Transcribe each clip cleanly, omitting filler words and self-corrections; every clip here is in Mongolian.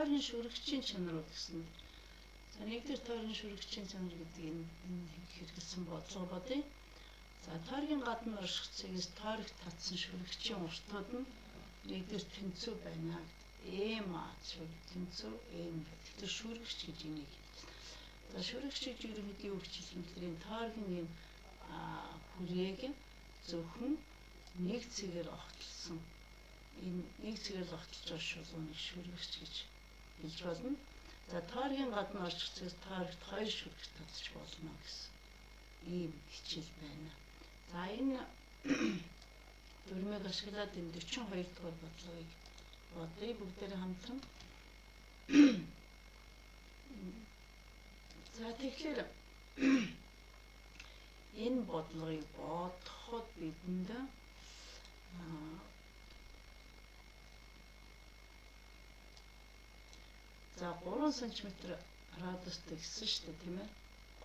тойргийн шүрэгчийн чанарууд гэсэн. За нэгдүгээр тойргийн шүрэгчийн чанар гэдэг энэ хэрэгэлсэн бодлого бодъё. За тойргийн гадна орших цэгээс тойрогт татсан шүрэгчийн уртууд нь нэгдүгээр тэнцүү байна гэдэг. Эм А тэнцүү эм. Тэгэхээр шүрэгч гэж энийг хэлж байна. За шүрэгч гэж ерөнхийдөө юу гэж хэлэх юм бэ? Энэ тойргийн энэ хүрээг зөвхөн нэг цэгээр огтлсон. Энэ нэг цэгээр л огтлж байгаа шулууныг шүрэгч гэж хэлж болно. За тойргийн гадна орчих цэгээс тойрогт хоёр шүрэгч татчих болно гэсэн ийм хичээл байна. За энэ дүрмийг ашиглаад энэ 42 дугаар бодлогыг бодъё бүгдээрээ хамтран. За тэгэхээр энэ бодлогыг бодоход бидэнд за 3 см радиустай гэсэн шүү дээ, тийм ээ.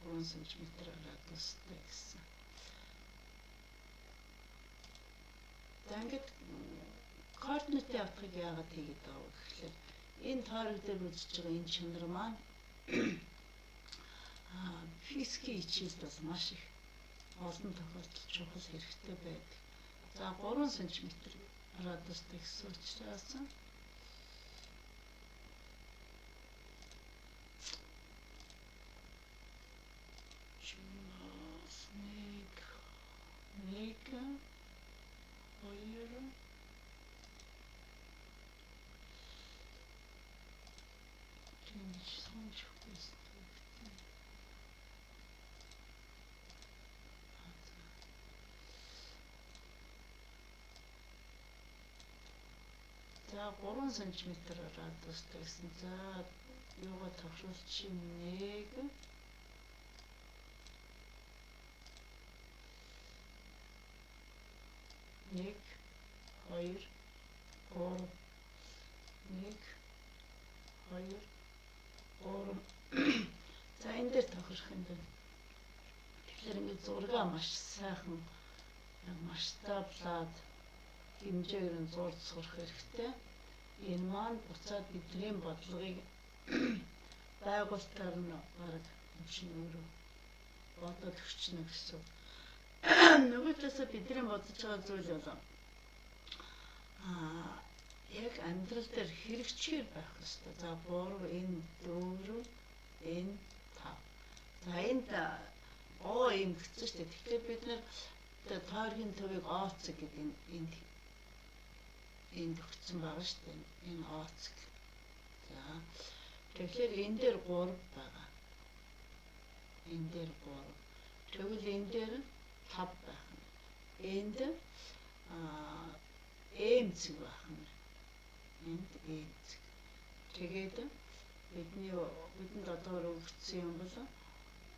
3 см радиустай гэсэн. За ингээд координатын авахыг яагаад хийгээд байгаа вэ гэхлээр энэ тойрог дээр үзэж байгаа энэ чанар маань физикийн хичээлд бол маш их олон тохиолдолд чухал хэрэгтэй байдаг. За 3 см радиустай гэсэн учраас нэг, хоёр, за 3 см радиустай гэсэн. За юугаа тохируулчих 1 1 2 3 1 2 3. За энэ дээр тохирох юм байна. Тэгэхээр ингээд зургаа маш сайхан масштаблаад хэмжээгээр нь зурж сурах хэрэгтэй. Энэ маань буцаад бидний бодлогыг байгуулалтаар нь бараг энэ чинь өөрөө бодоод өгчнө гэсэн. Нөгөө талаасаа бидний бодож байгаа зүйл бол яг амьдрал дээр хэрэгчээр байх ёстой. За 3, энэ 4, энэ 5. За энд О юм гэсэн шүү дээ. Тэгэхээр бид нэр тойргийн төвийг О цэг гэдэг энд энд өгсөн байгаа шүү дээ. Энэ О цэг. За тэгэхээр энэ дээр 3 байгаа. Энэ дээр 3. Тэгвэл энэ дээр 5 байх нь. Энд М цэг байх нь. Энд М цэг. Тэгээд бидэнд одоо өгсөн юм бол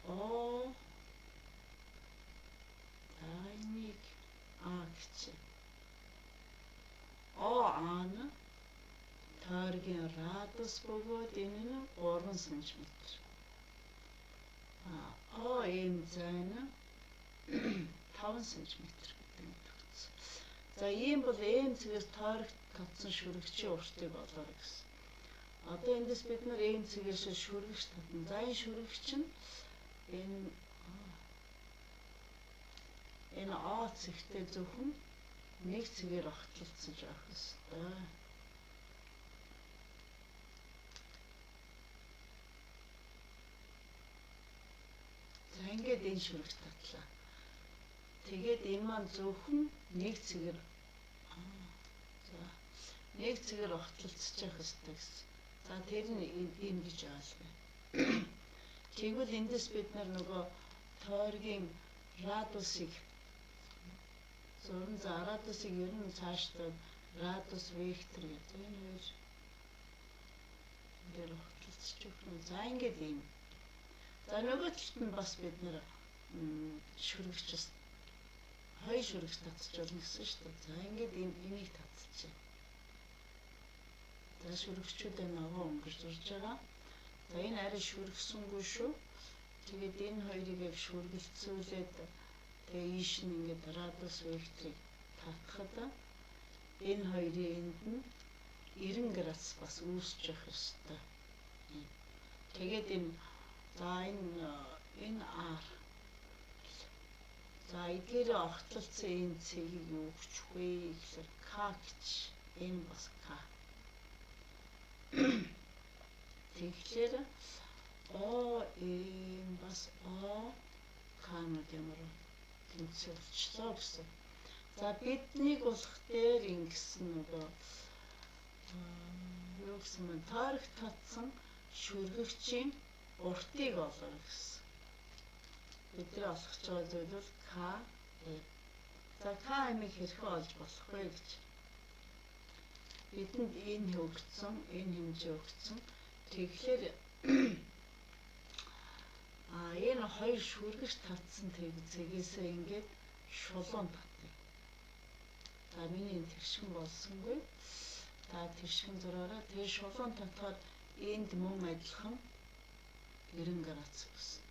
О энийг А гэж. О А нь тойргийн радиус бөгөөд энэ нь 3 см. О М зай нь 5 см гэдэг нь өгсөн. За ийм бол М цэгээс тойрогт татсан шүрэгчийн уртыг олоорой гэсэн. Одоо эндээс бид нар М цэгээс шүрэгч татна. За энэ шүрэгч нь энэ О цэгтэй зөвхөн нэг цэгээр огтлцож авах ёстой. За ингээд энэ шүрэгч татлаа. Тэгээд энэ маань зөвхөн нэг цэгээр за нэг цэгээр огтлцож явах ёстой гэсэн. За тэр нь ийм гэж ойлгоё. Тэгвэл эндээс бид нар нөгөө тойргийн радиусыг зурна. За радиусыг ер нь цаашдаа радиус вектор гэдэг энэ хоёр дээр огтлцож өгөх нь. За ингээд ийм. За нөгөө талд нь бас бид нар шүрэгч хоёр шүрэгч татчих болно гэсэн шүү дээ. За ингээд энийг татчихъя. За шүрэгчүүдээ ногоон өнгөж зурж байгаа. За энэ арай шүргсэнгүй шүү. Тэгээд энэ хоёрыг яг шүргэлцүүлээд тэгээ ийш нь ингээд радиус векторыг татхад энэ хоёрын энд нь 90 градус бас үүсч явах ёстой. Тэгээд энэ за энэ R за эдгээр огтлцсон энэ цэгийг юу гэж вэ гэхээр К гэж, энэ бас К. Тэгэхээр О М бас О К-нууд ямар тэнцүү болчлоо гэсэн. За биднийг болох дээр ингэсэн нөгөө юу гэсэн бэ? Тойрог татсан шүргэгчийн уртыг олоо гэсэн. Бидний олох гэж байгаа зүйл бол К М. За К М-ийг хэрхэн олж болох вэ гэж. Бидэнд энэ өгсөн, энэ хэмжээ өгсөн. Тэгэхээр энэ хоёр шүргэж татсан цэгээсээ ингээд шулуун татъя. За миний энэ тэршин болсонгүй. Та тэршин зураараа. Тэгээ шулуун татахаар энд мөн адилхан 90 градус гэсэн.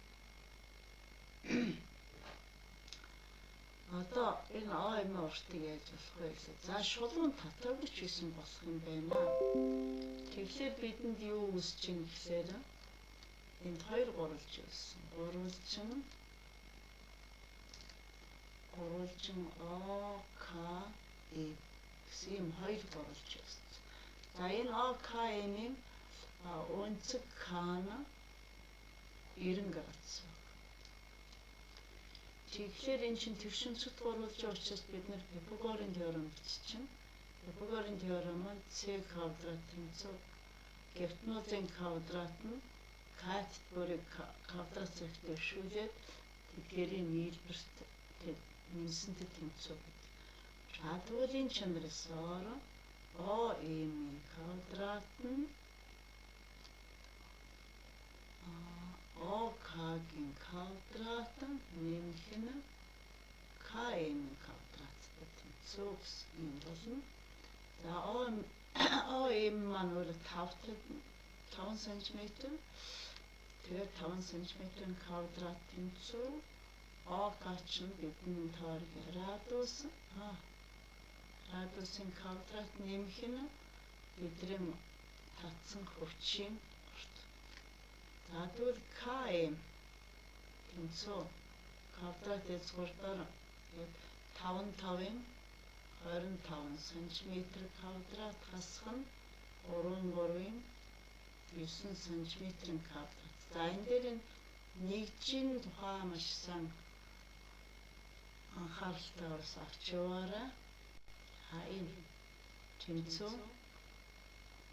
Одоо энэ ОМ уртыг яаж болох вэ гэхлээр за шулуун татаагүй ч гэсэн болох юм байна. Тэгэхээр бидэнд юу үүсэж ийн гэхлээр энд хоёр гурвалж үүссэн. Гурвалжин О К М гэсэн ийм хоёр гурвалж үүссэн. За энэ О К М-ийн өнцөг К нь 90 градус. Тэгэхээр энэ чинь твшинцэд гурвалжин учраас бид нэр Пифагорын теорем биччихнэ. Пифагорын теорем маань c квадрат тэнцүү гипотенузын квадрат нь катет бүрийг квадрат зэрэгт өвшүүлээд тэдгээрийн нийлбэрт нэмсэнтэй тэнцүү гэдэг. За тэгвэл энэ чанараас О М-ийн квадрат нь О К-гийн квадрат нэмэх нь К М-ийн квадраттай тэнцүү гэсэн юм болно. За О М маань өөрөө 5 см. Тэгээд 5 см-ийн квадрат тэнцүү О К чинь бидний тойргийн радиус радиусын квадрат нэмэх нь бидний татсан хөвчийн урт. За тэгвэл КМ тэнцүү квадрат язгуурдаар 5 5-ын 25 см квадрат хасах нь 3 3-ын 9 см квадрат. За энэ дээр нэгжийн тухай маш сайн анхааралтайгаар авч яваарай. А энэ тэнцүү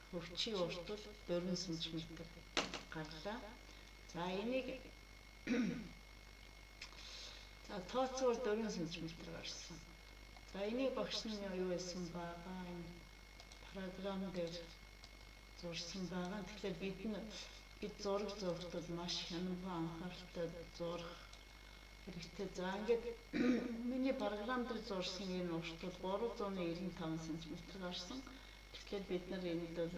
хөвчийн урт бол 4 см гарлаа. За энийг за тооцоол 4 см гарсан. За энийг багш нь юу байсан байгаа энэ програм дээр зурсан байгаа. Тэгэхээр бид зураг зурхад бол маш хянамхан анхааралтай зурх хэрэгтэй. За ингээд миний програм дээр зурсан энэ урт бол 395 см гарсан. Тэгэхээр бид нар энд бол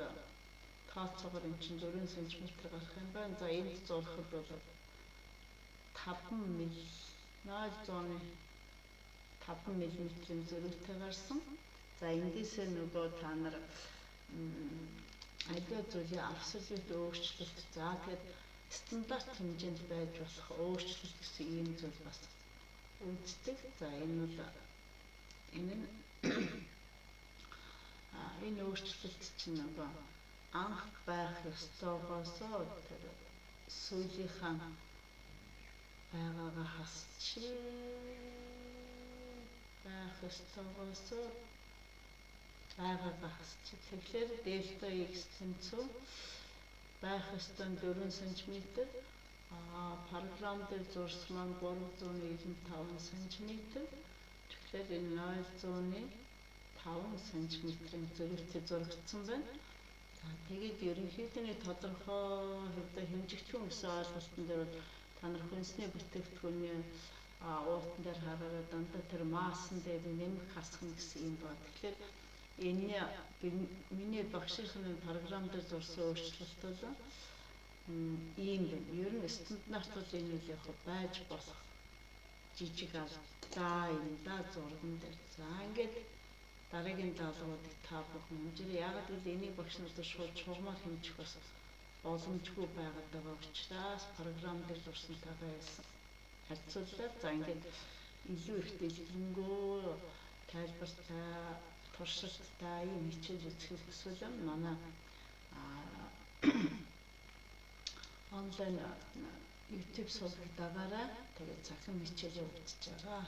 тооцоогоор эн чинь 4 см гарах юм байна. За энд зурхад бол 5 мл 0.5 мм-ийн зөрүүтэй гарсан. За эндээсээ нөгөө та нар аливаа зүйлийн абсолют өөрчлөлт, за тэгээд стандарт хэмжээнд байж болох өөрчлөлт гэсэн ийм зүйл бас үүсдэг. За энэ бол энэ нь энэ өөрчлөлт чинь нөгөө анх байх ёстойгоосоо тэр сүүлийнхаа байгаагаа хасчих байх ёстойгоосоо байгаагаа хасчих. Тэгэхээр дельта x тэнцүү байх ёстой 4 см, програм дээр зурсан маань 395 см. Тэгэхээр энэ 0.5 см-ийн зөрүүтэй зурагдсан байна. За тэгээд ерөнхийдөө нэг тодорхой хувьд хэмжигдэхүүн гэсэн ойлголтон дээр бол та нар хүнсний бүтээгдэхүүний уутан дээр хараараа дандаа тэр массан дээр нэмэх хасах гэсэн юм ба. Тэгэхээр энэ миний багшийн програм дээр зурсан өөрчлөлт бол ийм байна. Ер нь стандарт бол энэ үл яг байж болох жижиг алдаа юм да зурган дээр. За ингээд Дараагийн даалгаврыг та бүхэн хэмжээрэй. Яагаад гэвэл энийг багш нар шууд чулмаар хэмжих бас боломжгүй байгаад байгаа учраас програм дээр дурсамтайгаа харьцуулаад, за, ингээд илүү их дэлгэрэнгүй тайлбартай, туршилттай ийм хичээл үзэхийг хүсвэл манай онлайн YouTube сувгийг дагаарай. Тэгээд цахим хичээл явагдаж байгаа.